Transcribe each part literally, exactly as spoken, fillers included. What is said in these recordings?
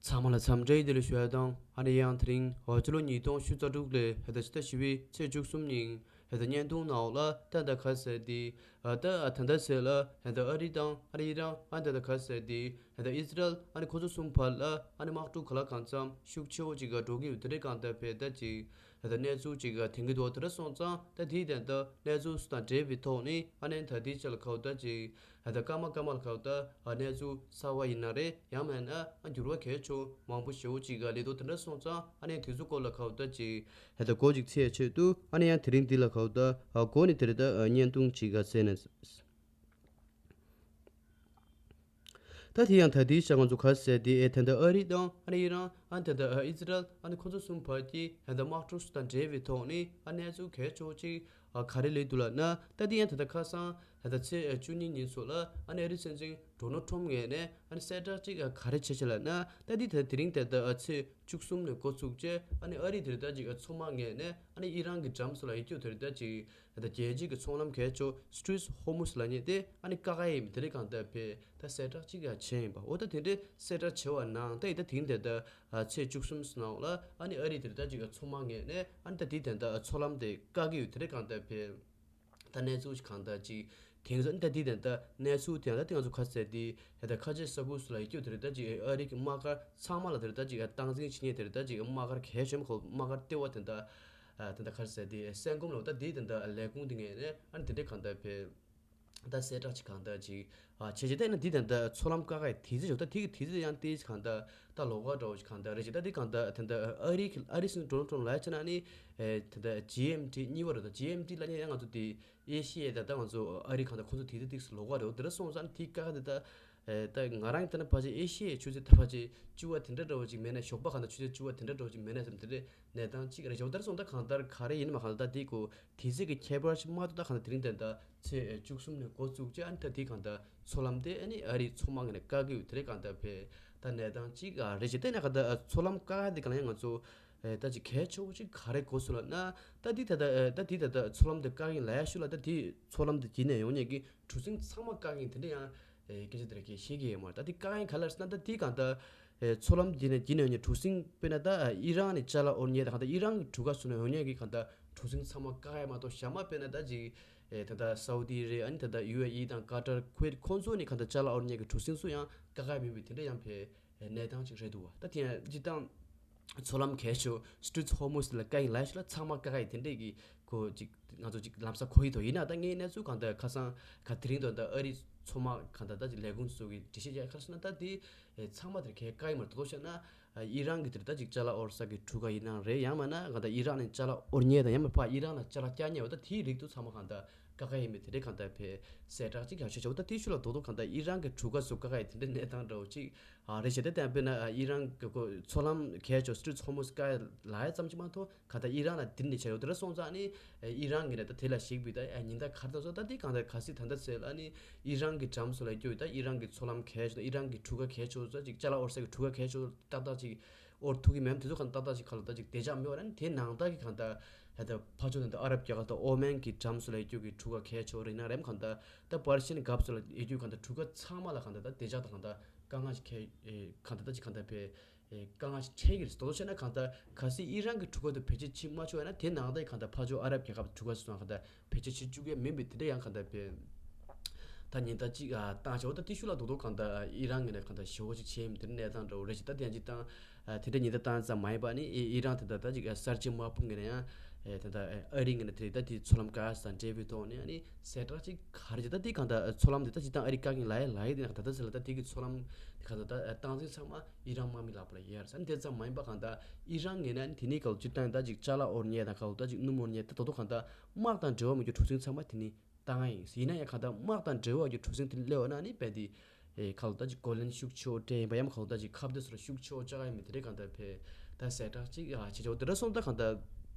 ཚང་མ་ལ་འཚམས་འདྲི་བདེ་ལེགས་ཞུ་ཡ་དང་ཨ་ནི་ཡང་དེ་རིང་ཕྱི་ལོ་ཉིས་སྟོང་ཉི་ཤུ་རྩ་དྲུག་ལོའི་ཧེ་ད་ཕྱི་ཟླ་བཞི་པའི་ཚེས་བཅུ་གསུམ་ཉིན་ཧེ་ད་བརྙན་ཐུང་ནང་ལ་ད་ད་ག་ཟེར་དེ་ད་ད་ད་ཟེར་ལ་ཧེ་ད་ཨ་རི་དང་ཨ་ནི་ཨི་རན་ཨ་ད་ད་ག་ཟེར་དེ་ཧེ་ད་ཨི་སི་རལ་ཨ་ནི་ཁོ་ཚོ་གསུམ་བར་ལ་ཨ་ནི་དམག་འཁྲུག་ག་ལ་གང་འཚམ་ཤུགས་ཆེ་བོ་ཅིག་ག་འགྲོ་གི་ཡོད་དེ་རེད། གང་ལྟར་བས་ད་ཅིག་ད་གནས་ཚུལ་ཅིག་ག་དེང་གི་དོ་དེ་འདྲ་སོང་ཙང་ད་དེའི་དོན་དུ་གནས་ཚུལ་དང་འབྲེལ་བའི་ཐོག་ནས་ཨ་ནི་ད་དེའི་ཆ་ལ་ཁ་བ་ད་ཅིག་ད་སྐར་མ་སྐར་མ་ལ་ཁ་བ་ད་གནས་ཚུལ་གསར་བ་ཡིན་ན་རེད། ཡང་མིན་ན་འགྱུར་བ་གལ་ཆེ་མང་པོ་ཞེ་བོ་ཅིག་ག་ལས་དོ་དེ་འདྲ་སོང་ཙང་ཨ་ནི་དེ་ཚོ་སྐོར་ལ་ཁ་བ་ད་ཅིག་ད་གོ་ཅིག་ཚེས་ཆེད་དུ་ཨ་ནི་ཡང་དེ་རིང་འདི་ལ་ཁ་བ་ད་གོ་ནས་དེ་རེད། ད་བརྙན་ཐུང་ཅིག་ག་ཟེར་ནས། ད་དེ་ཡང་ད་དེའི་ཆ་ང་ཚོ་ག་ཟེར་དེ་ཨེ་ད་ལྟ་ཨ་རི་དང་ཨ་ནི་ཨི་རན་ཨ་ད་ལྟ་ཨི་སི་རལ་ཨ་ནི་ཁོ་ཚོ་གསུམ་བར་གྱི་ད་ལྟ་དམག་འཁྲུག་དང་འབྲེལ་བའི་ཐོག་ནས་ཨ་གནས་ཚུལ་གལ་ཆེ་བོ་ཅིག་ག་རེ་སླེབས་འདུག་ལབ་ན། ད་དེ་ཡང་ད་ལྟ་ཁ་སང་ད་ལྟ་ཚེས་བཅུ་གཉིས་ཉིན་ཚོ་ལ་ཨ་ནི་ཨ་རི་སྲིད་འཛིན་ཌོ་ནལ་ཊམ་ངོས་ནས་ཨ་ནི་གསལ་བསྒྲགས་ཅིག་ག་རེ་བྱས་ཤག་ལབ་ན། ད་དེ་ད་དེ་རིང་ད་ལྟ་ཚེས་བཅུ་གསུམ་ནས་འགོ་ཚུགས་རྗེས་ཨ་ནི་ཨ་རི་དེ་རེད་ད་ཅིག་མཚོ་དམག་ངོས་ནས་ཨ་ནི་ཨི་རན་གྱི་འགྲམ་སོགས་ལ་ཡོད་རྒྱུ་དེ་རེད་ད་ཅིག་ད་ལྟ་རྒྱལ་སྤྱི་གི་ཚོང་ལམ་གལ་ཆེ་སི་ཊྲེཊ་ཧོར་མུ་ཛི་ལབ་མཁན་དེ་ཨ་ནི་བཀག་ཡས་ཡིན་པ་དེ་རེད། གང་ལྟར་བས་ད་གསལ་བསྒྲགས་ཅིག་ཡང་བྱས་ཡིན་པ། འོ་ད་དེ་འདྲའི་གསལ་བསྒྲགས་བྱས་པ་ནང་ད་ཡིན་ད་དེང་དེ་ད་ཚེས་བཅུ་གསུམ་ནང་ལ་ཨ་ནི་ཨ་རི་དེ་རེད་ད་ཅིག་མཚོ་དམག་ངོས་ནས་ཨ་ནི་ད་དེ་དེ་ད་མཚོ་ལམ་དེ་བཀག་གི་ཡོད་དེ་རེད། གང་ལྟར་བས་ད་གནས་ཚུལ་ཞིག་གང་ལྟར་ཅིག་དེང་སང་ད་དེ་དེ་ད་གནས་ཚུལ་དེ་ད་དེ་ང་ཚོ་ཁ་གསལ་དེ་ད་ཁ་ཆེ་ས་ཁུལ་སུ་ལ་ཡོད་རྒྱུ་དེ་རེད་ད་ཅིག་ཨ་རི་གི་དམག་སྒར་ཚང་མ་ལ་དེ་རེད་ད་ཅིག་སྟངས་འཛིན་བྱེད་མཁན་དེ་རེད་ད་ཅིག་དམག་སྒར་གལ་ཆེན་པོ་དམག་སྒར་ལྟེ་བ་དེ་ད། ཨ་དེ་འདྲ་ག་རེ་ཟེར་དེ་སེང་གོམ་ལ་ད་དེ་དེ་འདྲ་ལས་ཁུངས་དེ་ངས་ནས་ཨ་ནི་དེ་འདྲའི་གང་ལྟར་བས་ད་གསལ་བསྒྲགས་ཅིག་གང་ལྟར་ཅིག་ཨ་བྱས་རྗེས་ད་ནི་དེ་དེ་འདྲ་མཚོ་ལམ་བཀག་ཡ་དེ་ཚོ་ཞོག་ད་དེ་གི་དེ་ཚོ་ཡང་དེ་གང་ལྟར་ད་ལོགས་ཀ་འདྲ་བོ་ཞིག་གང་ལྟར་རེད་ཅིག་ད་དེ་གང་ལྟར་དེ་འདྲ་ཨ་རི་གི་ཨ་རི་སྲིད་འཛིན་ཌོ་ནལ་ཊམ་ལ་ཡ་བྱས་ན་ནི་ཨེ་དེ་འདྲ་ཇི་ཨེམ་ཊི་གཉིས་པ་རེད། ད་ཇི་ཨེམ་ཊི་ལ་ནི་ཡང་ང་ཚོ་དེ་ཨེ་ཤི་ཡའི་ད་ད་ང་ཚོ་ཨ་རི་གང་ལྟར་ཁོང་ཚོ་དེ་དེ་ཏིག་སུ་ལོགས་ཀ་རེད། འོ་དེ་འདྲ་སོང་ཙང་དེ་བཀག་དེ་ད། ཨེ་ད་ང་རང་གི་ལྟ་ན་ཕལ་ཆེར་ཨེ་ཤི་ཡའི་ཆུ་ཚོད་ད་ཕལ་ཆེར་བཅུ་པ་དེ་འདྲ་འདྲ་བོ་ཅིག་མེད་ན་ཞོགས་པ་གང་ལྟར་ཆུ་ཚོད་བཅུ་པ་དེ་འདྲ་འདྲ་བོ་ཅིག་མེད་ན་བསམ་དེ་འདྲའི་གནས་སྟངས་ཅིག་རེད། ཞོགས་ལྟར་སོང་ད་གང་ལྟར་ག་རེ་ཡིན་མ་གང་ལྟར་ད་དེ་གོ་དུས་ཚོད་ཀྱི་ཁྱད་པར་ཞིག་མ་གཏོགས་ད་གང་ལྟར་དེ་རིང་དེ་འདྲ་ཚེས་བཅུ་གསུམ་ནས་འགོ་བཙུགས་ཀྱི་ཨ་ནི་ད་དེ་གང་ལྟར་མཚོ་ལམ་དེ་ཨ་ནི་ཨ་རིའི་མཚོ་དམག་གིས་ནས་བཀག་གི་ཡོད་དེ་རེད། གང་ལྟར་བས་ད་གནས་སྟངས་ཅིག་རེད་ཅེས་བལྟས་ན་གང་ལྟར་མཚོ་ལམ་བཀག་ཡ་དེ་གང་ལ་ཡང་ང་ཚོ་ད་ཅིག་གལ་ཆེ་བོ་ཅིག་ག་རེ་གོ་སོང་ལབ་ན། ད་དེ་ད་ད་ད་དེ་ད་ད་མཚོ་ལམ་དེ་བཀག་ཡིན་ལབ་ཡ་ཞུ་ལ་ད་དེ་མཚོ་ལམ་དེ་བརྒྱུད་ནས་ཡོང་མཁན་གྱི་གྲུ་གཟིངས་ཚང་མ་བཀག་ཡིན་དེ་འདྲ་ཡང་ཨེ་སྐད་ཆ་དེ་རེད་ཀྱི་ཤེས་ཀྱི་ཡོད་མ་རེད། ད་དེ་བཀག་ཡིན་ག་ལ་ཟེར་ན་ད་དེ་གང་ལྟར་ཨེ་མཚོ་ལམ་དེ་ནས་བརྒྱུད་ནས་ཡོང་མཁན་གྲུ་གཟིངས་དཔེར་ན་ད་ཨེ་ཨི་རན་ནས་ཅ་ལག་དབོར་མཁན་དང་གང་ལྟར་ཨི་རན་གྱི་གྲུ་ཁ་ཚོ་ནས་ཡོང་མཁན་གྱི་གང་ལྟར་གྲུ་གཟིངས་ཚང་མ་བཀག་ཡ་མ་གཏོགས་གཞན་མ་དཔེར་ན་ད་ཅིག་ཨེ་ད་ལྟ་སའུ་ཏི་རེད། ཨ་ནི་ད་ལྟ་ཡུ་ཨེ་ཨི་དང་ཀ་ཏར་ཁུ་ཝེད་ཁོང་ཚོ་ནས་གང་ལྟར་ཅ་ལག་དབོར་མཁན་གྱི་གྲུ་གཟིངས་སུ་ཡང་བཀག་ཡ་མེད་པའི་དེ་འདྲ་ཡང་ཕེ་གནས་སྟངས་ཅིག་རེད་འདུག་བ། ད་དེ་ཡང་སྤྱིར་བཏང་མཚོ་ལམ་གལ་ཆེ་སི་ཊྲེཊ་ཧོར་མུ་ཛི་ལ་བཀག་ཡིན་ལབ་ཞིག་ལ་ཚང་མ་བཀག་ཡིན་དེ་འདྲས་ཀྱི་གོ་ཅིག་ང་ཚོ་ཅིག་ལམ་སང་གོ་ཡི་དོ། ཡིན་ན་ད་ངའི་གནས་ཚུལ་གང་ལྟར་ཁ་སང་ག་དེ་རིང་དོ་ད་ཨ་རི་མཚོ་དམག་གང་ལྟར་ད་ཅིག་ལས་ཁུངས་ཚོ་གི་འགྲེལ་བཤད་བྱས་ཁ་སང་ན་ད་དེ་ཚང་མ་དེར་གལ་བཀག་ཡིན་མ་རེད། དོ་ཤེ་ན་ཨི་རན་གྱི་དེར་ད་ཅིག་ཅ་ལག་དབོར་ས་གི་གྲུ་ཁ་ཡིན་ན་རེད། ཡང་མིན་ན་གང་ལྟར་ཨི་རན་ནས་ཅ་ལག་དབོར་མཁན་དང་ཡང་མིན་ཕ་ཨི་རན་ལ་ཅ་ལག་བསྐྱལ་མཁན་འོ་ད་དེའི་རིགས་དུ་ཚང་མ་གང་ལྟར་བཀག་ཡིན་མེད་དེ་འདྲའི་གང་ལྟར་བས་གསལ་བསྒྲགས་ཅིག་ཡང་བྱས་བྱས་འོ་ད་དེའི་ཤུལ་ལ་རྡོག་རྡོག་གང་ལྟར་ཨི་རན་གྱི་གྲུ་ཁ་ཚོ་བཀག་ཡ་དེ་འདྲའི་གནས་སྟངས་འདྲ་བོ་ཅིག་ཨ་རེད་བྱས་ཏེ་བསྟན་པས་ན་ཨི་རན་གྱི་གོ་མཚོ་ལམ་གལ་ཆེ་སི་ཊྲེཊ་ཧོར་མུ་ཛི་བཀག་ཡ་ལ་ཡ་ཙམ་ཅིག་མ་གཏོགས་གང་ལྟར་ཨི་རན་ལ་དེ་འདྲ་བྱས་ཡོད་དེ་འདྲ་སོང་ཙང་ནི་ཨི་རན་གྱི་ནས་ད་དེ་ལ་ཞིག་བི་ད་ཉིན་ད་གར་ད་སོ་ད་དེ་གང་ལྟར་ག་སྲིད་ད་ལྟ་ཟེར་ལ་ནི་ཨི་རན་གྱི་འགྲམ་སོ་ལ་སྐྱོད་ད་ཨི་རན་གྱི་མཚོ་ལམ་གལ་ཆེ་ད་ཨི་རན་གྱི་གྲུ་ཁ་གལ་ཆེ་ད་ཅིག་ཅ་ལག་དབོར་ས་གི་གྲུ་ཁ་གལ་ཆེ་ཏག་ཏག་ཅིག་དབོར་ཐུབ་ཀྱི་མེད་དེ་ཚོ་གང་ལྟར་ཏག་ཏག་ཅིག་ག་ལ་ད་ཅིག་བདེ་འཇགས་མེད་པ་ར་ནི་དེ་ནང་ལྟར་གྱི་གང་ལྟར་ཧ་ད་ཕ་ཆོ་ནང་ད་ཨ་རབ་རྒྱལ་ཁབ་ད་ཨོ་མན་གྱི་འགྲམ་སོ་ལ་སྐྱོད་ཀྱི་གྲུ་ཁ་གལ་ཆེ་རེད་ན་རེམ་གང་ལྟར་ད་པར་ཤན་གབ་སོ་ལ་སྐྱོད་གང་ལྟར་གྲུ་ཁ་ཚང་མ་ལ་གང་ལྟར་ད་བདེ་འཇགས་ད་གང་ལྟར་དཀའ་ངལ་ཞིག་ཁེལ་གང་ལྟར་ད་ཅིག་གང་ལྟར་བས་དཀའ་ངལ་ཞིག་འཕྲད་ཀྱི་རེད། དོ་དོ་བྱས་ན་གང་ལྟར་གལ་སྲིད་ཨི་རན་གྱི་གྲུ་ཁ་དུ་བེད་སྤྱོད་བྱེད་མ་ཆོག་ཡ་ན་དེ་ནང་ལྟར་གང་ལྟར་ཕ་ཆོ་ཨ་རབ་རྒྱལ་ཁབ་གྲུ་ཁ་སོ་གང་ལྟར་བེད་སྤྱོད་བྱེད་བཅུག་ཡ་མིན་པའི་དེ་འདྲ་ཡང་གང་ལྟར་བས། ད་ཉིན་ལྟར་གཅིག་ཨ་བཏང་བྱ་བ་ད་དེ་ཤུལ་ལ་རྡོག་རྡོག་གང་ལྟར་ཨི་རན་ངོས་ནས་གང་ལྟར་ཞེ་བོ་ཅིག་བྱས་ཡིན་དེ་གནས་སྟངས་འདྲ་བོ་རེད་ཅིག་ད་དེ་ཡང་ཅིག་བཏང་། དེ་འདྲ་ཉིན་ལྟར་བཏང་ཙམ་མ་ཡིན་པ་ནི་ཨི་རན་དེ་འདྲ་ད་ཅིག་གསར་བརྗེ་དམག་དཔུང་ངོས་ནས་ཡང་དེ་འདྲ་ཨ་རི་ངོས་ནས་དེ་ད་དེ་མཚོ་ལམ་བཀག་ས་འབྲེལ་བའི་ཐོག་ནས་ཨ་ནི་གསལ་བསྒྲགས་ཅིག་ག་རེ་ཅིག་ད་དེ་གང་ལྟར་མཚོ་ལམ་དེ་ད་ཅིག་བཏང་ཨ་རི་བཀག་གིན་ལ་ཡ་ལ་ཡ་དེ་ན་ད་ད་ཟེར་ལ་ད་དེ་གི་མཚོ་ལམ་དེ་གང་ལྟར་ད་སྟངས་འཛིན་ཚང་མ་ཨི་རན་དམག་མི་ལག་པ་ལ་ཡོད་རེད་ས་ནི་དེ་ཙམ་མ་ཡིན་པ་གང་ལྟར་ཨི་རན་ངོས་ནས་ཨ་ནི་དེ་ནི་ག་ལ་ཅིག་བཏང་ད་ཅིག་ཅ་ལག་དབོར་མཁན་དང་ག་ལ་ད་ཅིག་སྣུམ་དབོར་མཁན་ད་དོ་དོ་གང་ལྟར་དམག་དང་འབྲེལ་བ་མེད་རྒྱུ་གྲུ་གཟིངས་ཚང་མ་དེ་ནི། བཏང་ཡིན། ཡིན་ན་ཡང་གང་ལྟར་དམག་དང་འབྲེལ་བ་གི་གྲུ་གཟིངས་དེ་སླེབས་པ་ན་ནི་རྦད་དེ་ཨེ་གང་ལྟར་ཅིག་གོ་ལན་ཤུགས་ཆེ་བོ་སྤྲད་ཡིན་པ་ཡང་གང་ལྟར་ཅིག་ཁ་གཏད་སོགས་ལ་ཤུགས་ཆེ་བོ་བཅག་ཡ་མི་དེ་འདྲས་གང་ལྟར་བས་ད་གསལ་བསྒྲགས་ཅིག་ཨ་བྱེད་ཆོག་དེ་འདྲ་སོང་ད་གང་ལྟར་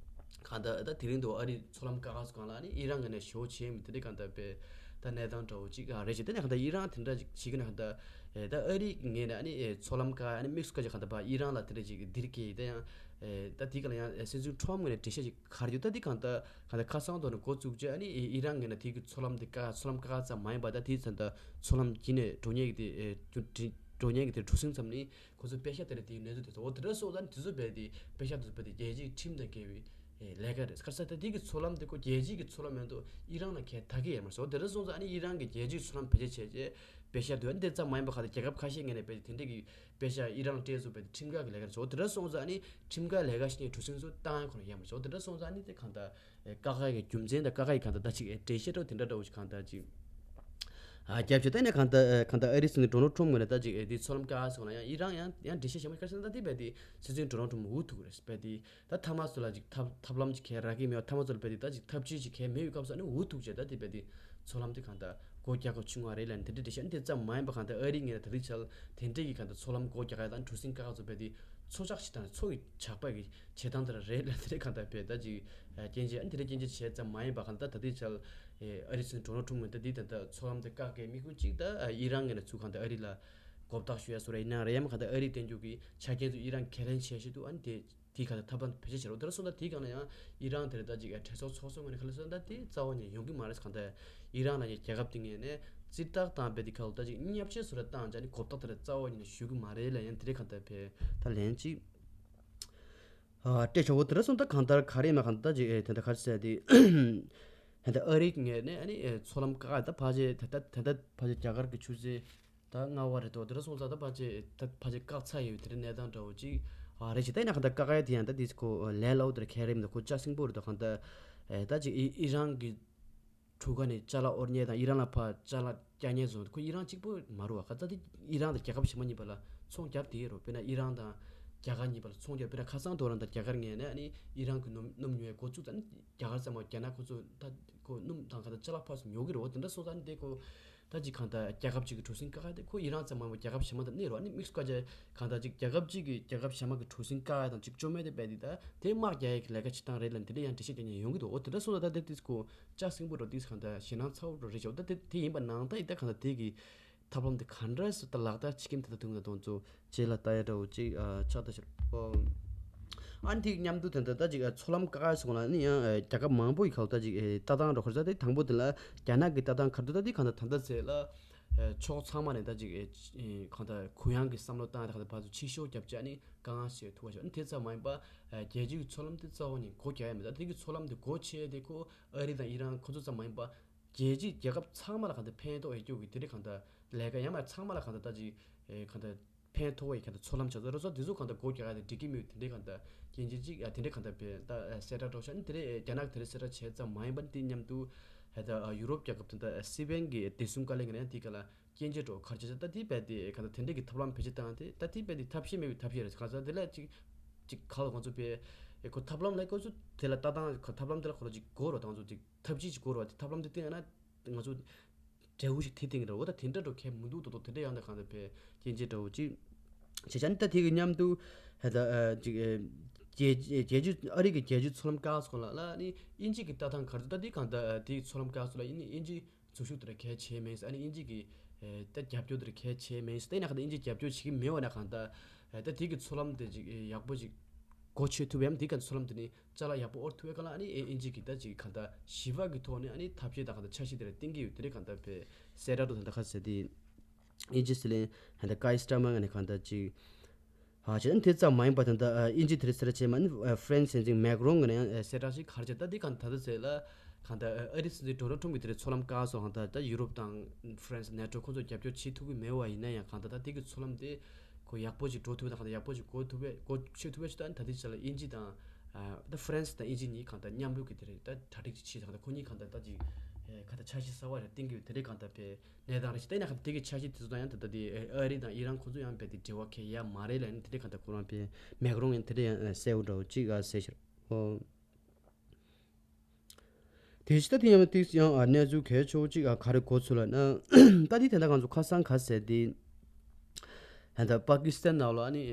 གང་ལྟར་ད་དེ་རིང་དུ་ཨ་རི་མཚོ་ལམ་ཀ་ཁ་སུ་གང་ལ་ནི་ཨི་རན་གི་ནས་ཞེ་བོ་བྱེད་མི་དེ་འདྲས་གང་ལྟར་བས་ད་གནས་སྟངས་འདྲ་བོ་ཅིག་ཨ་རེད་ཅེས་ད་ནི་གང་ལྟར་ཨི་རན་དེ་འདྲ་ཅིག་བྱེད་ཀྱི་ན་གང་ལྟར་ཨེ་ད་ཨ་རི་ངས་ནི་ཨ་ནི་ཨེ་མཚོ་ལམ་ཀ་ཨ་ནི་དམིགས་སུ་བཀར་ཅིག་གང་ལྟར་བ་ཨི་རན་ལ་དེ་འདྲ་ཅིག་འདིར་སྐྱེས་ད་ཡང་ཨེ་ད་དེ་ག་ལ་ཡང་ཨེ་སྲིད་འཛིན་ཁྲོམ་ངོས་ནས་འགྲེལ་བཤད་ཅིག་ག་རེ་ཡོད་ད་འདི་གང་ལྟར་གང་ལྟར་ཁ་སང་དོ་ནས་འགོ་བཙུགས་རྗེས་ཨ་ནི་ཨི་རན་ངོས་ནས་དེ་གི་མཚོ་ལམ་འདི་ཀ་མཚོ་ལམ་ཀ་ཙམ་མ་ཡིན་པ་ད་དེ་ཙམ་ད་མཚོ་ལམ་བརྒྱུད་ནས་འགྲོ་མཁན་གྱི་དེ་ཨེ་རྒྱུ་འབྲས་ འགྲོ་མཁན་གྱི་དེ་གྲུ་གཟིངས་ཙམ་ནི་ཁོ་ཚོ་པེ་ཤ་དེ་རེད། དེའི་གནས་ཚུལ་དེ་ཚོ་འོ་དེ་འདྲ་སོང་ཙང་ནི་དེ་ཚོ་རྦད་དེ་པེ་ཤ་དེ་ཚོ་རྦད་དེ་རྒྱལ་སྤྱིའི་ཁྲིམས་དང་འགལ་བའི་ལས་ཀ་རེད། ག་རེ་ཟེར་ན་ད་དེ་གི་མཚོ་ལམ་དེ་ཁོ་རྒྱལ་སྤྱིའི་གི་མཚོ་ལམ་མ་གཏོགས་ཨི་རན་ལ་ཁྱད་ད་གི་ཡོད་མ་རེད། འོ་དེ་འདྲ་སོང་ཙང་ཨ་ནི་ཨི་རན་གྱི་རྒྱལ་སྤྱིའི་མཚོ་ལམ་བེད་སྤྱོད་བྱས་རྗེས་པེ་ཤ་དེ་ཨ་ནི་དེ་ཙམ་མ་ཡིན་པ་ག་ད་རྒྱལ་ཁབ་ཁ་ཤས་ངོས་ནས་རྦད་དེ་དེ་འདྲ་གི་པེ་ཤ་ཨི་རན་ལ་སྤྲད་བཟོ་བས་ཁྲིམས་འགལ་གྱི་ལས་ཀ་རེད་ཟེར། འོ་དེ་འདྲ་སོང་ཙང་ཨ་ནི་ཁྲིམས་འགལ་ལས་ཀ་ཞིག་ནས་གྲུ་གཟིངས་བཏང་ཡ་ཁོ་རང་ཡོད་མ་རེད། འོ་དེ་འདྲ་སོང་ཙང་ཨ་ནི་དེ་གང་ལྟར་ཨེ་ཀ་ཁ་གི་རྒྱུ་མཚན་དང་ཀ་ཁ་གི་གང་ལྟར་ད་ཅིག་ཨེ་འགྲེལ་བཤད་འདྲ་བོ་དེ་འདྲ་འདྲ་བོ་ཞིག་གང་ལྟར་ཅིག་ཨ་རྒྱབ་བྱས། ད་ནས་གང་ལྟར་ཨེ་གང་ལྟར་ཨ་རིའི་སྲིད་འཛིན་ཌོ་ནལ་ཊམ་ངོས་ནས་ད་ཅིག་ཨེ་དེ་མཚོ་ལམ་བཀག་སོང་ལ་ཡང་ཨི་རན་ཡང་ཡང་འགྲེལ་བཤད་བྱས་མ་ག་རེ་ཟེར་ན་ད་དེ་རྦད་དེ་སྲིད་འཛིན་ཌོ་ནལ་ཊམ་འུ་ཐུག་རེད། རྦད་དེ་ད་མཐའ་མ་ཚོ་ལ་ཅིག་ཐབས་ཐབས་ལམ་ཅིག་གལ་རག་གི་མེད་པ། མཐའ་མ་ཚོ་ལ་རྦད་དེ་ད་ཅིག་ཐབས་ཇུས་ཅིག་གལ་མེད་པའི་སྐབས་སུ་ཨ་ནི་འུ་ཐུག་བྱས། ད་དེ་རྦད་དེ་མཚོ་ལམ་དེ་གང་ལྟར་སྒོ་རྒྱག་དགོས་བྱུང་བ་རེད་ལབ་ནས་དེ་འདྲ་འགྲེལ་བཤད། ཨ་ནི་དེ་ཙམ་མ་ཡིན་པ་གང་ལྟར་ཨ་རིའི་ངོས་ནས་ད་ལྟའི་ཆར་དེ་འདྲའི་གི་གང་ལྟར་མཚོ་ལམ་སྒོ་རྒྱག་ཡ་དང་གྲུ་གཟིངས་བཀག་ཚོ་རྦད་དེ་མཚོ་ཇག་ཅིག་དང་མཚོ་གི་ཇག་པ་གི་བྱེད་སྟངས་དེ་འདྲ་རེད་ལབ་དེ་འདྲ་གང་ལྟར་རྦད་ད་ཅིག་སྐྱོན་བརྗོད། ཨ་ནི་དེ་འདྲ་སྐྱོན་བརྗོད་བྱས་ཙམ་མ་ཡིན་པ་གང་ལྟར་ད་ལྟའི་ཆར་ཨ་རིའི་སྲིད་འཛིན་ཌོ་ནལ་ཊམ་ངོས་ནས་ད་དེ་ད་ལྟ་མཚོ་ལམ་དེ་བཀག་གི་དམིགས་ཡུལ་གཅིག་ད་ཨི་རན་ངོས་ནས་ཚུར་གང་ལྟར་ཨ་རི་ལ་མགོ་བཏགས་ཞུ་ཡ་བཟོ་འདྲ་ཡིན་ན་རེད། ཡང་མིན་གང་ལྟར་ཨ་རིའི་བསྟན་འགྱུར་གྱི་ཆ་རྐྱེན་ཚོ་ཨི་རན་གལ་ལེན་བྱེད་བཞིན་འདུག་ཨ་ནི་དེ་དེའི་གང་ལྟར་ཐབས་ལམ་བེད་སྤྱོད་བྱེད་རོགས། དེ་འདྲ་སོང་ཙང་དེའི་སྒང་ལ་ཡང་ཨི་རན་དེ་རེད་ད་ཅིག་གྲོས་ཚོགས་ཚོགས་གཙོ་ངོས་ནས་ག་རེ་ཟེར་ན་ད་དེ་རྩ་བ་ནས་ཡོང་གི་མ་རེད། གང་ལྟར་ཨི་རན་ལབ་མཁན་རྒྱལ་ཁབ་དེ་ངོས་ནས་རྩིས་རྟགས་དང་རྦད་དེ་ག་ལ་ད་ཅིག་བརྙས་བཅོས་བཟོ་འདྲ་བཏང་བྱས་ནས་གོ་རྟོགས་དེ་རྩ་བ་ཉིད་ནས་ཞུ་གི་མ་རེད་ལབ་ཡ་དེ་འདྲ་གང་ལྟར་བྱས་ད་ལན་ཅིག་ཨ་སྤྲད་ཆོག་གོ། དེ་འདྲ་སོང་ཙང་ད་གང་ལྟར་ག་རེ་ཡིན་ན་གང་ལྟར་ད་ཅིག་ཨེ་དེ་འདྲ་ག་རེ་ཟེར་དེ་ད་ལྟ་ཨ་རིའི་ངོས་ནས་ཨ་ནི་ཨེ་མཚོ་ལམ་བཀག་ད་ཕལ་ཆེར་ད་ལྟ་ད་ལྟ་ཕལ་ཆེར་རྒྱ་གར་གྱི་ཆུ་ཚོད་ད་ལྔ་པ་རེད་དོ། དེ་འདྲ་སོང་ཙང་ད་ཕལ་ཆེར་ད་ཕལ་ཆེར་བཀག་ཚར་ཡོད་པའི་དེ་འདྲའི་གནས་སྟངས་འདྲ་བོ་ཅིག་ཨ་རེད་ཅིག་ད་ཡིན་ན་གང་ལྟར་བཀག་ཡ་དེ་ཡང་ད་དེ་ཁོ་ལས་སླ་བོ་དེ་འདྲ་གང་རེད་མི་འདུག་ཁོ་ལྕགས་སྲིན་པོ་རེད་དོ། གང་ལྟར་ཨེ་ད་ཅིག་ཨི་ཨི་རན་གྱི་གྲུ་ཁ་ནས་ཅ་ལག་དབོར་མཁན་དང་ཨི་རན་ལ་ཕར་ཅ་ལག་བཀྱག་མཁན་ཚོ་ཁོ་ཨི་རན་གཅིག་པོ་མ་རེད་བ། ཁ་ཚ་དེ་ཨི་རན་དང་རྒྱལ་ཁབ་གཞན་པ་གཉིས་བར་ལ་ཚོང་བརྒྱབ་བསྡད་ཡོད་རེད། དཔེར་ན་ཨི་རན་དང་རྒྱ་གར་གཉིས་བར་ལ་ཚོང་བརྒྱབ། དཔེར་ན་ཁ་སང་དེ་རང་དང་རྒྱ་གར་ངོས་ནས་ཨ་ནི་ཨི་རན་གྱི་སྣུམ་སྣུམ་ཉོ་ཡ་འགོ་བཙུགས་ཙང་ནི་རྒྱ་གར་ཙམ་མ་རྒྱ་ནག་ཁོ་ཚོ་ད་ཁོ་སྣུམ་དང་ག་ད་ཅ་ལག་ཕར་ཚུར་ཉོ་གི་རེད་བ། དེ་འདྲ་སོང་ཙང་ནི་དེ་ཁོ་ད་ཅིག་གང་ལྟར་རྒྱལ་ཁབ་ཅིག་གི་གྲུ་གཟིངས་བཀག་ཡ་དེ་ཁོ་ཨི་རན་ཙམ་མ་ཡིན་པར་རྒྱལ་ཁབ་གཞན་པ་དང་གནས་རོགས་ཨ་ནི་དམིགས་སུ་བཀར་བྱས་གང་ལྟར་ཅིག་རྒྱལ་ཁབ་ཅིག་གིས་རྒྱལ་ཁབ་གཞན་པ་གི་གྲུ་གཟིངས་བཀག་ཡ་དང་ཅིག་བཅོམ་ཡ་དེ་རྦད་དེ་ད་དེ་དམག་རྒྱག་ཡ་གི་ལས་ཀ་བྱེད་སྟངས་རེད་ལབ་དེ་འདྲ་ཡང་འགྲེལ་བཤད་རྒྱག་མཁན་ཡོང་གི་འདུག་འོ་དེ་འདྲ་སོང་ཙང་ད་དེ་དེ་ཁོ་ལྕགས་སྲིན་པོ་འདྲ་དེ་གང་ལྟར་ཞེད་སྣང་ཚ་བོ་འདྲ་རེད་ཤག་ད་དེ་དེ་ཡིན་པ་ནང་ལྟར་ཡིན་ད་གང་ལྟར་དེ་གི་ཐབས་ལམ་དེ་ག་འདྲ་སེ་ད་ལག་བསྟར་བྱེད་ཀྱིན་ད་ད་དུང་ད་དུང་ཚོ་རྗེས་ལ་ལྟ་ཡ་འདྲ་བོ་ཅིག་ཨ་ཆགས་ད་ཤར་ཨོ། ཨ་ནི་དེ་མཉམ་དུ་དེ་འདྲ་ད་ཅིག་ཨ་མཚོ་ལམ་བཀག་ཡ་སོང་ལ་ནི་ཡང་ཨ་རྒྱལ་ཁབ་མང་པོ་ཡི་ཁ་ལ་ད་ཅིག་ཨེ་ལྟ་སྟངས་འདྲ་ཁོ་ར་ད་དེ་དང་པོ་དེ་ལ་རྒྱ་ནག་གི་ལྟ་སྟངས་ག་རེ་འདུག་ད་དེ་གང་ལྟར་ད་ལྟ་ཚེ་ལ་ཨེ་ཕྱོགས་ཚང་མ་ནས་ད་ཅིག་ཨེ་གང་ལྟར་གུ་ཡངས་ཀྱི་བསམ་བློ་བཏང་ཡ་ད་གང་ལྟར་ཕར་ཚུར་ཕྱི་ཤོག་བརྒྱབ་བྱས་ཨ་ནི་དཀའ་ངལ་ཞིག་ཐུག་པ་ཞིག་ཨ་ནི་དེ་ཙམ་མ་ཡིན་པ་ཨེ་རྒྱལ་སྤྱིའི་མཚོ་ལམ་དེ་རྩ་བ་ནས་སྒོ་རྒྱག་ཡ་མེད། ད་དེ་གི་མཚོ་ལམ་དེ་སྒོ་ཕྱེ་ཡ་དེ་ཁོ་ཨ་རི་དང་ཨི་རན་ཁོ་ཚོ་ཙམ་མ་ཡིན་པ། རྒྱལ་སྤྱིའི་རྒྱལ་ཁབ་ཚང་མ་ལ་གང་ལྟར་ཕན་ཐོགས་ཡོད་རྒྱུ་གི་དེ་འདྲའི་གང་ལྟར་ལས་ཀ་ཡང་མ་ཚང་མ་ལ་གང་ལྟར་ད་ཅིག་ཨེ་གང་ལྟར་ཕན་ཐོགས་པའི་གང་ལྟར་མཚོ་ལམ་ཆགས་ཚར་རོ་སོ་དེ་ཚོ་གང་ལྟར་སྒོ་རྒྱག་ཡ་དེ་འགྲིག་གི་མེད་དེ་འདྲའི་གང་ལྟར་སྐྱོན་བརྗོད་ཅིག་ཨ་དེ་འདྲའི་གང་ལྟར་བས་ད་ཨ་གསལ་བསྒྲགས་འགྲོ་ཤག་ཨ་ནི་དེ་རེད་རྒྱ་ནག་དེ་རེད་གསལ་བསྒྲགས་བྱས་ཙམ་མ་ཡིན་པ་ནི་དེ་མཉམ་དུ་ཧེ་ད་ཨ་ཡུ་རོབ་རྒྱལ་ཁབ་དེ་འདྲ་ཨ་སི་པན་གི་བདེ་སྲུང་བཀའ་བློན་གྱི་ནང་དེ་ག་ལ་སྐྱོན་བརྗོད་འགྲོ་གར་བྱས་ཙང་ད་དེ་བས་དེ་གང་ལྟར་དེ་འདྲའི་གི་ཐབས་ལམ་བེད་སྤྱོད་བཏང་དེ་ད་དེ་བས་དེ་ཐབས་ཤེས་མེད་པའི་ཐབས་ཤེས་རེད། གང་ལྟར་དེ་ལ་ཅིག་ཅིག་ག་ལ་ང་ཚོ་བས་ཨེ་ཁོ་ཐབས་ལམ་ལ་ཁོ་ཚོ་དེ་ལ་ལྟ་སྟངས་ཁོ་ཐབས་ལམ་དེ་ལ་ཁོ་ལ་ཅིག་གོ་རོ་དང་ཚོ་ཅིག་ཐབས་ཇུས་ཅིག་བསྐོར་བ་དེ་ཐབས་ལམ་དེ་བསྟེན་ན་ང་ཚོ་འབྲས་བུ་ཞིག་དེ་བསྟེན་གི་རེད། འོ་ད་དེ་འདྲ་འགྲོ་མཁན་མི་འདུག་ཏོ་ཏོ་དེ་འདྲ་ཡང་ད་གང་ལྟར་བས་སྐྱོན་བརྗོད་འདྲ་བོ་ཅིག་བྱེད་བྱ་ནི་ད་དེ་གི་མཉམ་དུ་ཧ་ད་ཨ་ཅིག་ཨེ་རྒྱལ་རྒྱལ་སྤྱི་ཨ་རི་གི་རྒྱལ་སྤྱིའི་མཚོ་ལམ་བཀག་སོང་ལ་ལ་ནི་དབྱིན་ཇི་གི་ལྟ་སྟངས་ག་རེ་འདུག་ད་དེ་གང་ལྟར་ཨ་དེ་མཚོ་ལམ་བཀག་སོང་ལ་ཡིན་ནི་དབྱིན་ཇི་འཛུལ་ཞུགས་དེ་འདྲ་གལ་ཆེ་མེད་ཟེར། ཨ་ནི་དབྱིན་ཇི་གི་ཨེ་ད་རྒྱབ་སྐྱོར་དེ་འདྲ་གལ་ཆེ་མེད་ཟེར། ད་ཡིན་ན་གང་ལྟར་དབྱིན་ཇི་རྒྱབ་སྐྱོར་བྱེད་ཀྱི་མེད་པ་ན་གང་ལྟར་ཨེ་ད་དེ་གི་མཚོ་ལམ་དེ་ཅིག་ཨེ་ཡག་པོ་ཅིག་སྒོ་ཕྱེ་ཐུབ་ཡམ། དེ་ག་མཚོ་ལམ་དེ་ནི་ཅ་ལག་ཡག་པོ་དབོར་ཐུབ་ཡ་ག་ལ་ཨ་ནི་ཨེ་དབྱིན་ཇི་གི་ད་ཅིག་གང་ལྟར་ཞི་བ་གི་ཐོག་ནས་ཨ་ནི་ཐབས་ཤེས་དང་གང་ལྟར་འཆར་གཞི་དེ་འདྲ་བཏིང་གི་ཡོད། དེ་འདྲ་གང་ལྟར་བས་གསལ་བསྒྲགས་འདུག་ད་ལྟ་ཁ་གསལ་དེ་དབྱིན་ཇི་སྲིད་བློན་ད་ལྟ་ཀའི་སི་ཊར་མར་ནས་གང་ལྟར་ཅིག་ཧ་ཅང་དེ་ཙམ་མ་ཡིན་པ་ད་ལྟ་ཨ་དབྱིན་ཇི་དེ་རེད་ཟེར་བྱས་མ་ནི་ཨ་ཧྥ་རན་སི་སྲིད་འཛིན་མེག་རོང་གི་ནས་ཨ་གསལ་བསྒྲགས་ཤིག་ག་རེ་བྱས། ད་འདི་གང་ད་ལྟ་ཟེར་ལ་གང་ལྟར་ཨ་ཨ་རི་སྲིད་འཛིན་ཌོ་ནལ་ཊམ་གྱི་དེ་རེད་མཚོ་ལམ་བཀག་སོང་། གང་ལྟར་ད་ཡུ་རོབ་དང་ཧྥ་རན་སི་ནེ་ཊོ་ཁོང་ཚོ་རྒྱབ་སྐྱོར་བྱེད་ཐུབ་ཀྱི་མེད་པ་ཡིན་ན་ཡང་གང་ལྟར་ད་འདི་གི་མཚོ་ལམ་དེ་ཁོ་ཡག་པོ་ཞིག་འགྲོ་ཐུབ་ཡ་དང་གང་ལྟར་ཡག་པོ་ཞིག་འགོ་ཐུབ་པའི་སྒོ་ཕྱེ་ཐུབ་པའི་ཆེད་དུ་ཨ་ནི་ད་ལྟའི་ཆ་ལ་དབྱིན་ཇི་དང་ཨ་ད་ཧྥ་རན་སི་དང་དབྱིན་ཇི་གཉིས་གང་ལྟར་མཉམ་རུབ་ཀྱི་དེ་རེད་ད་གྲ་སྒྲིག་ཅིག་བྱེད་དང་ད་ཁོ་གཉིས་གང་ལྟར་ད་ཅིག་ཨ་གང་ལྟར་འཆར་གཞི་གསར་པ་རེ་བཏིང་གི་ཡོད། དེ་རེད་གང་ལྟར་བས། གནས་སྟངས་རེ་ཞིག་བལྟས་ན་ག་དེ་གི་འཆར་གཞི་དེ་ཚོ་དང་ཡང་ད་ལྟ་དེ་ཨ་རི་དང་ཨི་རན་ཁོ་ཚོ་ཡང་རྦད་དེ་འབྲེལ་བ་གལ་ཡ་མ་རེད་ལབ་ནས་དེ་འདྲའི་གང་ལྟར་ཁོ་རང་པས་མེག་རོང་ཡང་དེ་འདྲ་ཡང་གསལ་བོ་འདྲ་བོ་གཅིག་ཨ་གསལ་ཤར་ཨོ། དེ་ཕྱི་ད་དེ་ཡང་ཏིག་ཡང་ཨ་གནས་ཚུལ་གལ་ཆེ་བོ་གཅིག་ཨ་ག་རེ་གོ་ཚུལ་ལ་ན་ད་དེ་དེ་འདྲ་ང་ཚོ་ཁ་སང་ག་ཟེར་དེ་ད་ལྟ་པ་ཀི་སི་ཐན་ནང་ལ་ཨ་ནི་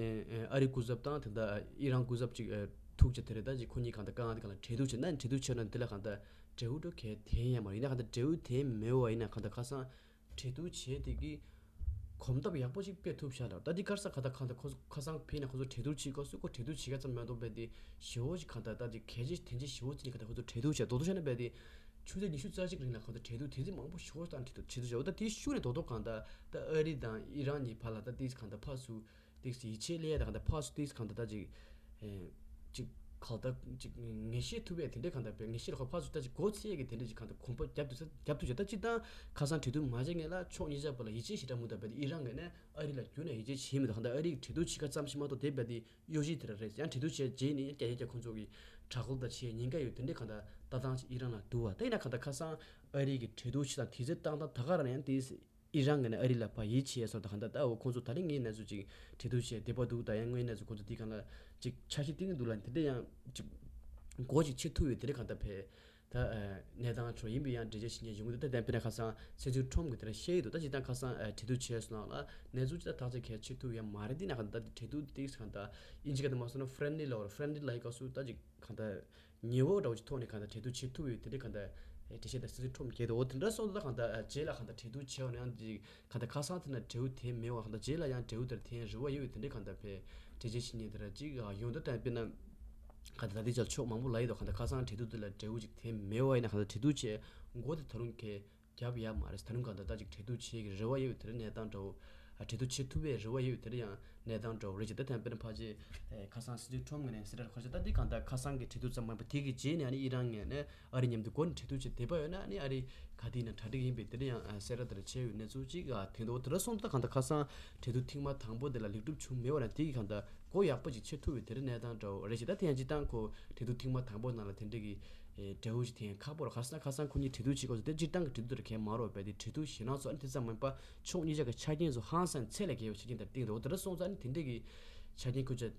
ཨ་རི་སྐུ་ཚབ་དང་དེ་འདྲ་ཨི་རན་སྐུ་ཚབ་གཅིག་ཨ་ཐུག་བྱས་དེ་རེད། ད་ཅིག་ཁོ་གཉིས་གང་ལྟར་གང་ལྟར་གང་ལ་འབྲེལ་གཏུག་བྱས་ན་འབྲེལ་གཏུག་བྱས་ན་འདི་ལ་གང་ལྟར་འབྲས་བུ་འདྲ་གལ་དེ་ཡང་མ་རེད། ཡིན་ན་གང་ལྟར་འབྲས་བུ་དེ་མེད་པ་ཡིན་ན་གང་ལྟར་ཁ་སང་གྲོས་བསྡུར་བྱས་དེ་གི་གོམ་སྟབས་ཡག་པོ་ཞིག་སྤེལ་ཐུབ་ཤག་ལ། ད་འདི་ག་རེ་ཟེར་གང་ལྟར་གང་ལྟར་ཁོ་ཁ་སང་ཕེབས་ནས་ཁོ་ཚོ་གྲོས་བསྡུར་བྱེད་སྐབས་སུ་ཁོ་གྲོས་བསྡུར་བྱེད་མཁན་ཙམ་མ་གཏོགས་རྦད་དེ་ཞེ་པོ་ཞིག་གང་ལྟར་ད་འདི་གལ་ཆེ་དོན་ཆེ་ཞེ་པོ་ཅིག་གང་ལྟར་ཁོ་ཚོ་གྲོས་བསྡུར་བྱས་རྡོག་རྡོག་བྱས་ན་རྦད་དེ་ ཆུ་ཚོད་ཉི་ཤུ་རྩ་གཅིག་རིང་ལ་གང་ལྟར་འབྲེལ་གཏུག་དུས་ཚོད་མང་པོ་ཞེ་པོ་དང་འབྲེལ་གཏུག་བྱེད་དུ་བྱ་བ། ད་དེའི་ཤུལ་ནས་རྡོག་རྡོག་གང་ལྟར་ད་ཨ་རི་དང་ཨི་རན་གཉིས་བར་ལ་ད་ཏིས་གང་ལྟར་ཕར་ཚུར་ཏིས་ཡིད་ཆེས་སླེབས་ཡ་ད་གང་ལྟར་ཕར་ཚུར་ཏིས་གང་ལྟར་ད་ཅིག་ཨེ་ཅིག་གང་ལྟར་ཅིག་ངེས་ཤེས་ཐུབ་པའི་དེ་འདྲའི་གང་ལྟར་བས་ངེས་ཤེས་ལ་ཁོ་ཕར་ཚུར་ད་ཅིག་སྒོ་ཕྱེ་ཡ་གི་དེ་འདྲའི་ཅིག་གང་ལྟར་གོམ་པ་རྒྱབ་ཏུ་ས་རྒྱབ་ཏུ་བྱ། ད་ཅིག་དང་ཁ་སང་འབྲེལ་གཏུག་མ་བྱས་སྔོན་ལ་ཕྱོགས་གཉིས་ཆ་བར་ལ་ཡིད་ཆེས་ཞེ་དྲག་མི་འདུག་བས་ཏེ་ཨི་རན་གྱིས་ནས་ཨ་རི་ལ་རྒྱུན་ནས་ཡིད་ཆེས་བྱེད་མི་འདུག་གང་ལྟར་ཨ་རི་གི་འབྲེལ་གཏུག་བྱེད་ཁ་ཙམ་ཞིག་མ་གཏོགས་དེ་བས་ཏེ་གཡོ་ཇུས་དེ་འདྲ་རེད། ཡང་འབྲེལ་གཏུག་བྱས་རྗེས་ནས་ཡང་རྒྱ་ཡ་རྒྱ་ཁོང་ཚོ་གི་དྲག་རྒོལ་དང་བྱས་ཉེན་ཁ་ཡོད་དེ་འདྲའི་གང་ལྟར་ལྟ་སྟངས་ཅིག་ཨི་རན་ལ་འདུག་བ། ད་ཡིན་ན་གང་ལྟར་ཁ་སང་ཨ་རི་གི་འབྲེལ་གཏུག་བྱེད་སྟངས་དུས་ཚོད་བཏང་སྟངས་ད་ག་རང་ཡང་དེ་ཨི་རན་གྱིས་ནས་ཨ་རི་ལ་ཕར་ཡིད་ཆེས་སོགས་དང་གང་ལྟར་ད་འོ་ཁོང་ཚོ་ད་རིང་ངའི་གནས་ཚུལ་ཅིག་འབྲེལ་གཏུག་བྱས་བདེ་པོ་འདུག་ད་ཡང་ངའི་གནས་ཚུལ་ཁོང་ཚོ་དེ་གང་ལ་ཅིག་ཆ་ཤས་གཏིང་འདུག་ལ་དེ་འདྲ་ཡང་ཅིག་སྒོ་ཅིག་ཕྱེ་ཐུབ་ཡོད་དེ་འདྲ་གང་ལྟར་བས། ད་ཨ་གནས་སྟངས་ཁྲོད་ཡིན་པའི་ཡང་འགྲེལ་བརྗོད་བྱེད་མཁན་ཡོང་གི་འདུག་ད་དེ་དཔེར་ན་ཁ་སང་སྲིད་ཚོགས་ཁྲོམ་གྱི་དེ་འདྲ་བཤད་ཡོད་འདུག་ད་ཇི་ལྟར་ཁ་སང་ཨ་འབྲེལ་གཏུག་བྱས་སོང་ལ་གནས་ཚུལ་ཅི་ལྟར་ཐག་གཅོད་གལ་ཆེ་ཐུབ་ཡང་མ་རེད། དེ་ན་གང་ལྟར་འབྲེལ་གཏུག་དེ་གང་ལྟར་ཨིན་ཇི་སྐད་དུ་མ་སོང་ན་friendly ལ་friendly ལ་ཡི་སྐབས་སུ་ད་ཅིག་གང་ལྟར་ཉེ་བོ་འདྲ་བོ་ཅིག་ཐོག་ནས་གང་ལྟར་འབྲེལ་གཏུག་བྱེད་ཐུབ་ཡོད་དེ་འདྲ་གང་ལྟར་ཨེ་འགྲེལ་བཤད་དང་སྲིད་ཚོགས་ཁྲོམ་བརྒྱད་དུ་འོ་དེ་འདྲ་སོང་ཙང་གང་ལྟར་ཨ་རྗེས་ལ་གང་ལྟར་འབྲེལ་གཏུག་བྱས་པ་ན་ཡང་ཅིག་གང་ལྟར་ཁ་སང་དེ་ན་འབྲེལ་གཏུག་དེ་མེད་པ་གང་ལྟར་རྗེས་ལ་ཡང་འབྲེལ་གཏུག་དེར་ཐེན་རེ་བ་ཡོད་ཡོད་དེ་འདྲ་གང་ལྟར་བས་འགྲེལ་བཤད་བྱེད་མཁན་དེ་འདྲ་ཅིག་ཡོང་འདུག་ད་དཔེར་ན། ག་ད་ལྟའི་ཆར་ཕྱོགས་མང་པོ་ལ་ཡི་དོ་ག་ད་ཁ་སང་འབྲེལ་གཏུག་དེ་ལ་འབྲེལ་གཏུག་ཅིག་དེ་མེད་པ་ཡིན་ན་ག་ད་འབྲེལ་གཏུག་བྱས་མགོ་དེ་ད་རུང་གས་རྒྱབ་ཡ་མ་རེད། ད་རུང་ག་ད་ད་ཅིག་འབྲེལ་གཏུག་བྱས་ཀྱི་རེ་བ་ཡོད་དེ་རེད། གནས་སྟངས་འདྲ་བོ་འབྲེལ་གཏུག་བྱེད་ཐུབ་པའི་རེ་བ་ཡོད་དེ་རེད། ཡང་གནས་སྟངས་འདྲ་བོ་རེད་ཅེས་ད་ཐེངས་དཔེར་ན་ཕལ་ཆེར་ཁ་སང་སྲིད་ཚོགས་ཁྲོམ་ངོས་ནས་གསལ་བསྒྲགས་ཁ་ཤས་ད་འདི་ག་ད་ཁ་སང་གི་འབྲེལ་གཏུག་ཙམ་མ་ཡིན་པ་དེ་གི་རྗེས་ནས་ཨ་ནི་ཨི་རན་ངོས་ནས་ཨ་རི་མཉམ་དུ་སྒོ་ནས་འབྲེལ་གཏུག་བྱེད་བདེ་པོ་ཡོད་ན་ཨ་ནི་ཨ་རི་ག་དེ་ཡིན་ན་གྲ་སྒྲིག་ཡིན་པའི་དེ་རེད། ཡང་གསལ་བསྒྲགས་དེ་འདྲ་བྱས་ཡོད་གནས་ཚུལ་ཅིག་ཐོན་འདུག་དེ་འདྲ་སོང་ད་ག་ད་ཁ་སང་འབྲེལ་གཏུག་ཐེངས་མ་དང་པོ་དེ་ལ་ལེགས་གྲུབ་བྱུང་མེད་པ་ན་དེ་གི་ག་ད། སྒོ་ཡག་པོ་ཅིག་ཕྱེ་ཐུབ་པའི་དེ་རིང་གནས་སྟངས་འདྲ་བོ་རེད་ཅེས་ད་ཐེངས་སྤྱིར་བཏང་ཁོ་འབྲེལ་གཏུག་ཐེངས་མ་དང་པོ་ནང་ལ་དེ་འདྲ་གི་ཨེ་འབྲེལ་བ་ཞིག་ཐེངས་ཁག་པོ་རེད། ཁ་སང་ཁ་སང་ཁོ་གཉིས་འབྲེལ་གཏུག་བྱེད་སྐབས་སུ་དེ་སྤྱིར་བཏང་གི་འབྲེལ་གཏུག་དེ་གས་མ་རེད་པས། དེ་འབྲེལ་གཏུག་ཞེད་སྣང་ཚོགས་ཨ་ནི་དེ་ཙམ་མིན་པ་ཕྱོགས་གཉིས་ཆ་གི་ཆ་རྐྱེན་ཚོ་ཧང་སང་ཚད་ལས་བརྒལ་བའི་ཆ་རྐྱེན་དེར་བརྟེན་འདུག་དེ་འདྲ་སོང་ཙང་ཨ་ནི་དེ་འདྲ་གི་ཆ་རྐྱེན་ཁོ་ཚོས་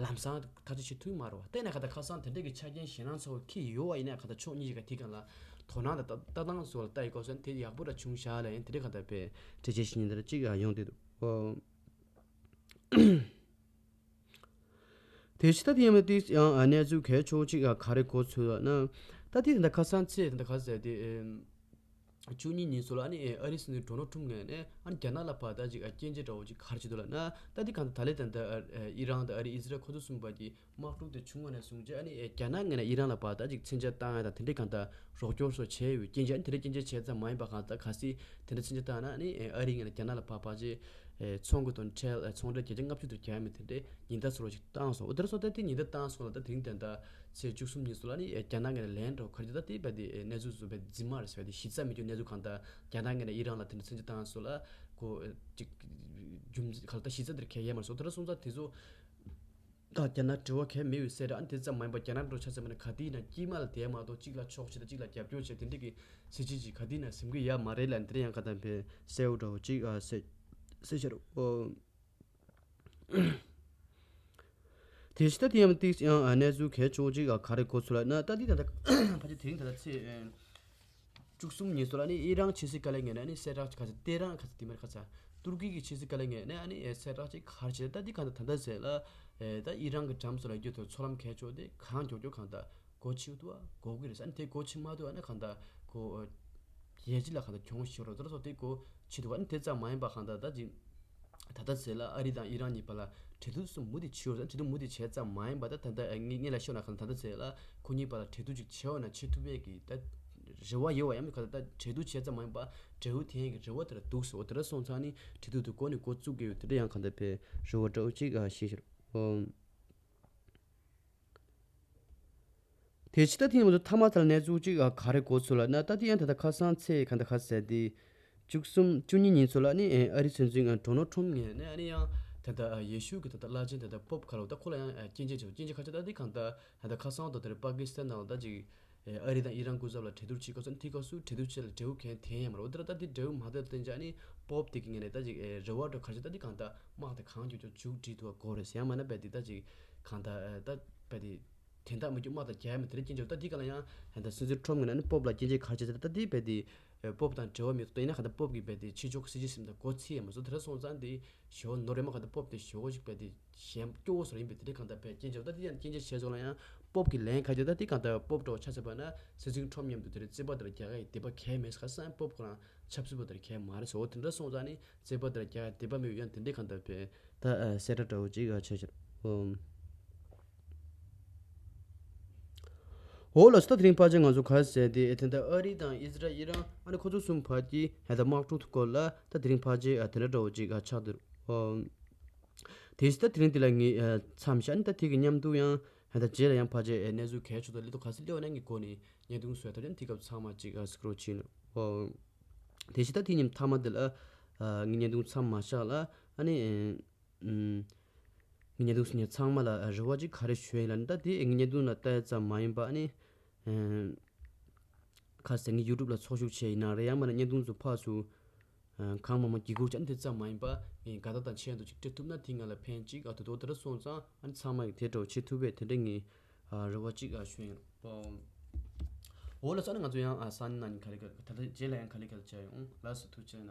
ལམ་སང་ཐག་གཅོད་བྱེད་ཐུབ་མ་རེད་པ། དེ་ན་ག་ད་ཁ་སང་དེ་འདྲ་གི་ཆ་རྐྱེན་ཞེད་སྣང་ཚོགས་ཁྱི་ཡོད་པ་ཡིན་ན་ག་ད་ཕྱོགས་གཉིས་ཀྱི་ག་དེ་གང་ལ་དོ་སྣང་དང་ལྟ་སྟངས་སོགས་ལ་ལྟ་ཡི་སྐབས་སུ་ཨ་ནི་དེ་ཡག་པོ་ར་བྱུང་བཞག་ལ་ཡང་དེ་འདྲ་ག་ད་པའི་འབྲེལ་ཆ་ཞིག་ཡིན་དེ་འདྲ་གཅིག་ཡང་ཡོང་བསྡད་འདུག་དེ་ཕྱི་ད་དེ་ཡང་དེ་ཡང་གནས་ཚུལ་གལ་ཆེ་བོ་གཅིག་ག་རེ་གོ་ཚུལ་ལ་ན། ད་དེ་ད་ཁ་སང་ཚེས་ད་ཁ་སང་དེ་བཅུ་གཉིས་ཉིན་སུ་ལ་ཨ་ནི་ཨ་རི་སྲིད་འཛིན་ཌོ་ནལ་ཊམ་ངོས་ནས་ཨ་ནི་རྒྱ་ནག་ལ་ཕར་ད་ཅིག་སྐྱོན་བརྗོད་འདྲ་བོ་ཅིག་ག་རེ་བྱེད་འདུག་ལ་ན། ད་དེ་གང་ད་ད་ལེ་ད་ད་ཨི་རན་དང་ཨ་རི་ཨི་ཟི་རལ་ཁོ་ཚོ་གསུམ་པ་གི་དམག་འཁྲུག་དེ་བྱུང་བ་ནས་བཟུང་རྗེས་ཨ་ནི་རྒྱ་ནག་ངོས་ནས་ཨི་རན་ལ་ཕར་ད་ཅིག་མཚོན་ཆ་བཏང་ཡ་དང་དེ་འདྲའི་གང་ད་རོགས་སྐྱོར་སོགས་བྱས་ཡོད་རྐྱེན་གྱིས་ཨ་ནི་དེ་འདྲའི་རྐྱེན་གྱིས་བྱས་ཙམ་མ་ཡིན་པ་གང་ད་གལ་སྲིད་དེ་འདྲ་མཚོན་ཆ་བཏང་ན་ཨ་ནི་ཨ་རི་ངོས་ནས་རྒྱ་ནག་ལ་ཕར་ཕར་ཅིག་ཚོང་གི་དོན་ཁྲལ་ཚོང་འབྲེལ་བརྒྱ་ཆ་ལྔ་བཅུ་དེ་རྒྱག་ཡ་མེད་དེ་འདྲའི་ཉེན་བརྡ་ཚོར་བ་ཞིག་བཏང་སོང་། འོ་དེར་སོང་ད་དེ་ཉེན་བརྡ་བཏང་སོང་ལ་ད་དེ་རིང་དེ་འདྲ་ཚེས་བཅུ་གསུམ་ཉིན་སུ་ལ་ནི་རྒྱ་ནག་ངོས་ནས་ལན་འགྲོ་ག་རེ་ད་དེ་བས་དེ་གནས་ཚུལ་བཟོ་བའི་རྫུན་མ་རེད་ཟེར་བས་དེ་གཞི་རྩ་མེད་རྒྱུ་གནས་ཚུལ་གང་ད་རྒྱ་ནག་ངོས་ནས་ཨི་རན་ལ་དེ་འདྲ་མཚོན་ཆ་བཏང་སོང་ལ་ཁོ་ཅིག་རྒྱུ་མཚན་ག་ལ་ད་གཞི་རྩ་དེར་གལ་ཡས་མ་རེད་སོང་། དེར་སོང་ཙང་དེ་ཚོ་ད་རྒྱ་ནག་འབྲེལ་བ་གལ་མེད་ཡོད་ཟེར་ར། ཨ་ནི་དེ་ཙམ་མ་ཡིན་པ་རྒྱ་ནག་འགྲོ་ཆ་ཚང་མ་ནི་ག་དེ་ཡིན་ན་དཀྱིལ་མ་ལ་བསྡད་མ་གཏོགས་གཅིག་ལ་ཕྱོགས་ཆེ་དང་གཅིག་ལ་རྒྱབ་སྐྱོར་བྱེད་དང་གཅིག་ལ་རྒྱབ་སྐྱོར་བྱེད་དེ་འདྲ་གི་སྲིད་ཇུས་ཅིག་ག་དེ་ཡིན་ན་འཛིན་གི་ཡ་མ་རེད་ལ་འདིར་ཡང་ག་དམ་པའི་གསལ་བོ་འདྲ་བོ་གཅིག་ཨ་གསལ་གསལ་ཤར་འོ། དེ་ཕྱི་ད་དེ་ཡང་ཏིག་ཡང་གནས་ཚུལ་གལ་ཆེ་བོ་གཅིག་ག་རེ་གོ་ཚུལ་ལ་ན་ད་དེ་ད་ལྟ་ཕ་ཆེ་དེ་རིང་ད་ལྟ་ཚེས་བཅུ་གསུམ་ཉིན་སོ་ལ་ནི་ཨི་རན་ཕྱི་སྲིད་བཀའ་བློན་ངོས་ནས་ནི་གསལ་བསྒྲགས་ཁ་ཚ་ཏེ་རན་ཁ་ཚ་དེ་མར་ཁ་ཚ་ཏུར་ཀི་གི་ཕྱི་སྲིད་བཀའ་བློན་ངོས་ནས་ནི་གསལ་བསྒྲགས་ཅིག་ག་རེ་བྱས་ད་དེ་གང་ད་ད་ལྟ་ཟེར་ལ་ད་ཨི་རན་གི་གྲམ་སོ་ལ་རྒྱུ་དང་ཚོགས་ལམ་གལ་ཆེ་བོ་དེ་གང་མགྱོགས་མགྱོགས་གང་ད་སྒོ་ཕྱེ་ཐུབ་པ་དགོས་ཀྱི་རེད། ཨ་ནི་དེ་སྒོ་ཕྱེ་མ་ཐུབ་པ་ན་གང་ལྟར་ཁོ་རྒྱལ་སྤྱི་ལ་གང་ལྟར་གྱོང་ཞིག་རོ་དོར་སོགས་དེ་སྒོ་ཕྱེ་ཐུབ་པ། ཨ་ནི་དེ་ཙམ་མ་ཡིན་པ་གང་ལྟར་ད་ཅིག་ད་ལྟ་ཟེར་ལ་ཨ་རི་དང་ཨི་རན་གཉིས་བར་ལ་འབྲེལ་གཏུག་སུ་མུ་མཐུད་བྱེད་ཡོད་རེད། འབྲེལ་གཏུག་མུ་མཐུད་བྱས་ཙམ་མ་ཡིན་པ་ད་ད་ལྟ་ངས་ངས་ལ་ཤོད་ན་གང་ལྟར་ད་ལྟ་ཟེར་ལ་ཁོ་གཉིས་བར་ལ་འབྲེལ་གཏུག་ཅིག་བྱེད་འོ་ན་བྱེད་ཐུབ་པའི་གི་ད་རེ་བ་ཡོད་པ་ཡང་མིན་གང་ལྟར་ད་འབྲེལ་གཏུག་བྱས་ཙམ་མ་ཡིན་པ་འབྲེལ་གཏུག་དེ་ཡན་གི་རེ་བ་དེ་ལ་འདུག་སོ། དེ་ལ་སོང་ཙང་ནི་འབྲེལ་གཏུག་དེ་སྒོ་ནས་འགོ་བཙུགས་ཀྱི་ཡོད། དེ་འདྲ་ཡང་གང་ལྟར་པའི་རེ་བ་འདྲ་བོ་ཅིག་ཤེས་ཤར་འོ། དེ་ཕྱི་ད་ཐེངས་མ་གཏོགས་ཐ་མ་ཐ་ལ་གནས་ཚུལ་གཅིག་ག་རེ་གོ་ཚུལ་ལ་ན་ད་དེ་ཡང་ད་ལྟ་ཁ་སང་ཚེས་ག་འདྲ་ག་ཟེར་དེ་བཅུ་གསུམ་བཅུ་གཉིས་ཉིན་ཚོ་ལ་ནི་ཨ་རི་སྲིད་འཛིན་ཌོ་ནལ་ཊམ་ངོས་ནས་ཨ་ནི་ཡང་ད་ལྟ་ཡེ་ཤུ་གི་ད་ལྟ་བླ་ཆེན་ད་ལྟ་པོབ་ག་རེ་ད་ཁོ་ལ་ཡང་སྐྱོན་བརྗོད་བྱས་པ་སྐྱོན་བརྗོད་ཁ་ཆེ་ད་དེ་གང་ད་ད་ལྟ་ཁ་སང་དང་དེར་པ་ཀི་སི་ཐན་ནང་ལ་ད་ཅིག་ཨ་རི་དང་ཨི་རན་སྐུ་ཚབ་ལ་གྲོས་བསྡུར་བྱེད་སྐབས་སུ་དེ་སྐབས་སུ་གྲོས་བསྡུར་བྱེད་ལ་འབྲེལ་བ་གང་ཐེན་ཡང་མ་རེད། འོ་དེ་ལ་ད་དེ་འབྲེལ་བ་མ་ཐེབས་བསྟན་ཅག་ནི་པོབ་དེ་གི་ངོས་ནས་ད་ཅིག་རེ་བ་འདྲ་ག་རེ་ད་དེ་གང་ད་དམག་དེ་གང་མགྱོགས་མགྱོགས་མཇུག་སྒྲིལ་ཐུབ་པ་དགོས་རེད་ཟེར། ཡང་མིན་ན་པས་དེ་ད་ཅིག་གང་ད་ད་པས་དེ་དེ་འདྲ་མི་འགྱུར་དམག་དང་རྒྱག་ཡ་མི་དེ་རེད་སྐྱོན་བརྗོད། ད་དེ་ག་ལ་ཡང་ད་སྲིད་འཛིན་ཊམ་ངོས་ནས་ནི་པོབ་ལ་སྐྱོན་བརྗོད་ག་རེ་བྱས་ད་དེ་པས་དེ་པོབ་དང་འབྲེལ་བ་མེད་དོ། ཡིན་ན་གང་ད་པོབ་གི་པས་དེ་ཕྱི་ཕྱོགས་སྲིད་ཇུས་ཟིན་ད་གོ་ཚིག་ཡ་མ་སོང་དེ་འདྲ་སོང་ཙང་དེ་ཞོ་ནོར་རེ་མ་གང་ད་པོབ་དེ་ཞོ་ཞིག་པས་དེ་གཞན་སྐྱོ་བོ་སོ་ར་ཡིན་པས་དེ་འདྲའི་གང་ལྟར་བས་སྐྱོན་བརྗོད། ད་དེ་ཡང་སྐྱོན་བརྗོད་བྱས་སོང་ལ་ཡང་པོབ་ཀྱི་ལན་ག་རེ་ད་དེ་གང་ལྟར་པོབ་འདྲ་བོ་ཆ་ཚ་བ་ན་སྲིད་འཛིན་ཊམ་མཉམ་དུ་དེར་རྩོད་པ་དེར་རྒྱག་གི་དེ་པ་གལ་མེད་ཁ་སང་པོབ་ཁོ་རང་ཆབ་སྲིད་པ་དེར་གལ་མ་རེད་སོ། དེ་འདྲ་སོང་ཙང་ནི་རྩོད་པ་དེར་རྒྱག་གི་དེ་པ་མེད་ཡང་དེ་འདྲའི་གང་ལྟར་བས་ད་གསལ་བསྒྲགས་འདྲ་བོ་ཅིག་ཆ་ཆེར་ཨོ། འོ་ལགས་སོ། ད་དེ་རིང་ཕལ་ཆེར་ང་ཚོ་ག་རེ་ཟེར་དེ་ཨེ་དེ་འདྲ་ཨ་རི་དང་ཨི་ཟི་ར་ཨི་རན་ཨ་ནི་ཁོ་ཚོ་གསུམ་བར་གྱི་ཧེ་ད་དམག་འཁྲུག་ཐོག་སྐོར་ལ་ད་དེ་རིང་ཕལ་ཆེར་ཨ་དེ་འདྲ་འདྲ་བོ་ཅིག་ཨ་ཆགས་འདུག་ཨོ། དེ་བཞིན་ད་དེ་རིང་འདི་ལ་ངས་ཨ་མཚམས་བཞག་ནས་ད་དེ་གི་མཉམ་དུ་ཡང་ཧེ་ད་རྗེས་ལ་ཡང་ཕལ་ཆེར་ཨེ་གནས་ཚུལ་གལ་ཆེ་ཏོག་ལི་ཏོག་ག་ཚོད་སླེབས་ན་ངས་སྒོ་ནས་བརྙན་ཐུང་བཟོས་ཐུབ་ཡང་དེ་སྐབས་ཚང་མ་ཅིག་ཨ་སི་ཀྲོལ་བྱས་ནས་ཨོ། དེ་བཞིན་ད་དེ་ཉིན་མཐའ་མ་འདི་ལ་ཨ་ངས་བརྙན་ཐུང་མཚམས་མ་བཞག་ལ་ཨ་ནི་ཨེ། ངའི་བརྙན་ཐུང་གཟིགས་མཁན་ཚང་མ་ལ་རེ་བ་ཅིག་ག་རེ་ཞུ་ཡིན་ལབ་ན། ད་དེ་ངའི་བརྙན་ཐུང་ལ་ལྟ་ཡ་ཙམ་མ་ཡིན་པ་ཨ་ནི། ཁ་སང་ངའི་ཡུ་ཊུབ་ལ་ཚོགས་ཞུགས་བྱས་ཡིན་ན་རེད། ཡང་མིན་ན་བརྙན་ཐུང་ཚོ་ཕར་ཚུར་གང་མང་མང་བརྒྱུད་སྐུར་བྱས་ནས་དེ་ཙམ་མ་ཡིན་པ་ངས་དགའ་རྟགས་དང་ཆེད་དུ་ཅིག་སྤྲད་ཐུབ་ན་དེ་ང་ལ་ཕན་ཅིག་ཨ་དུ་དོ་དེ་འདྲ་སོང་ཙང་ཨ་ནི་ཚང་མ་གིས་དེ་འདྲ་བྱེད་ཐུབ་པའི་དེ་འདྲ་ངས་རེ་བ་ཅིག་ཞུ་ཡིན། འོ་ལགས་སོ། ཨ་ནི་ང་ཚོ་ཡང་ཨ་སང་ཉིན་གནངས་ཉིན་ག་ལེ་ག་ལེ་ད་ལྟ་རྗེས་ལ་ཡང་ག་ལེ་ག་ལེ་བྱ་ཡོང་། ལགས་སོ། ཐུགས་རྗེ་ཆེ།